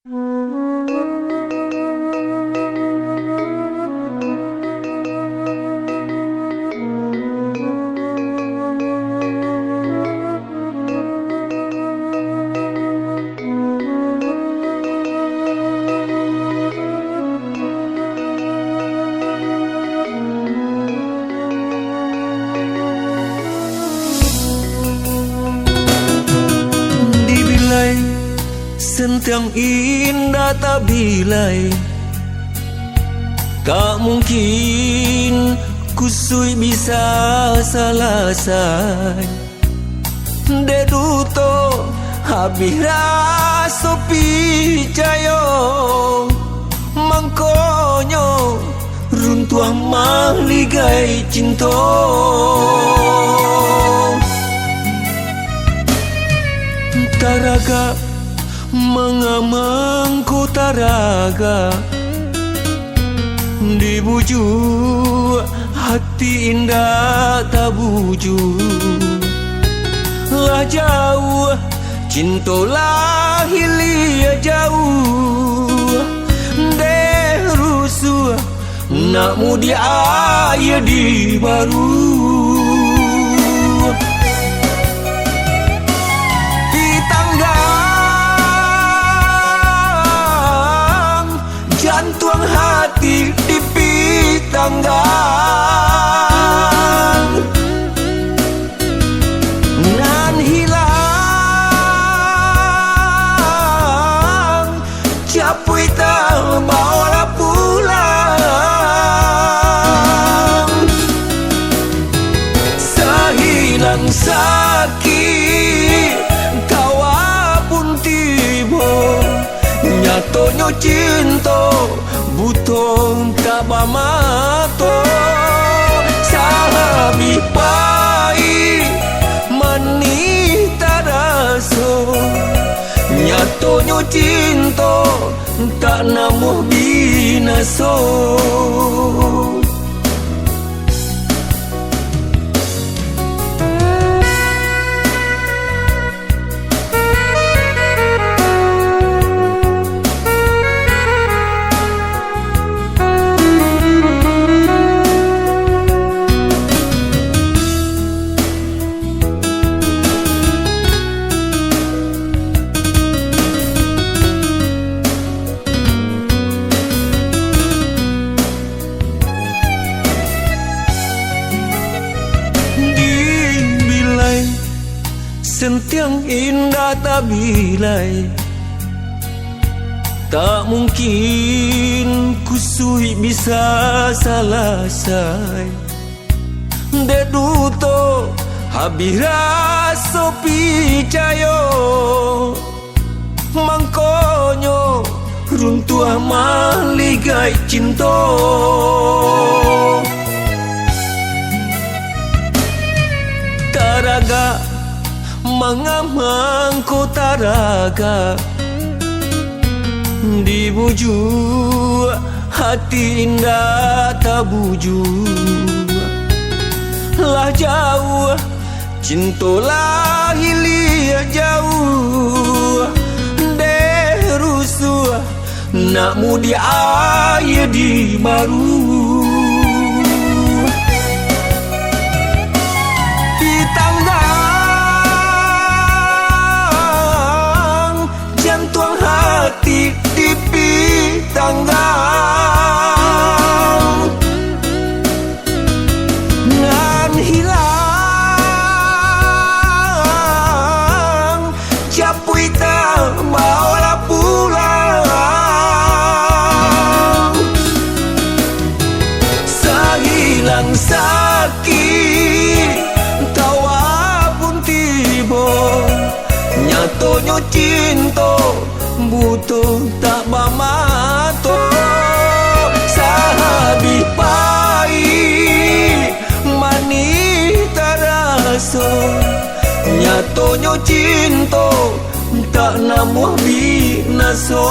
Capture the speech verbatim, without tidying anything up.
Dibilai santiang indak tabilai, tak mungkin kusuik bisa salasai. Dek duto abih raso picayo, mangkonyo runtuah maligai cinto. Taragak mangamang ko taragak, dibujuak hati indak tabujuak. Lah jauah cinto lah hilia jauah, deh rusuah nak mudiak aia di baruah. Pitanggang, jantuang hati dipitanggang. Nan hilang capuik tabaolah pulang. Sahilang sakik tawa pun tibo, nyatonyo cinto buto tak bamato. Sahabih pahik manih taraso, nyatonyo cinto tak namuah binaso. Dibilai santiang indak tabilai, tak mungkin kusuik bisa salasai. Dek duto abih raso picayo, mangkonyo runtuah maligai cinto. Taragak mangamang ko taragak, dibujuak hati indak tabujuak. Lah jauah cinto lah hilia jauah, deh rusuah nak mudiak aia di baruah. Pitanggang, jantuang hati dipitanggang. Nan hilang capuik tabaolah pulang. Sahilang sakik tawa pun tibo, nyatonyo cinto buto tak bamato. Sahabih pahik manih taraso, nyatonyo cinto tak namuah binaso.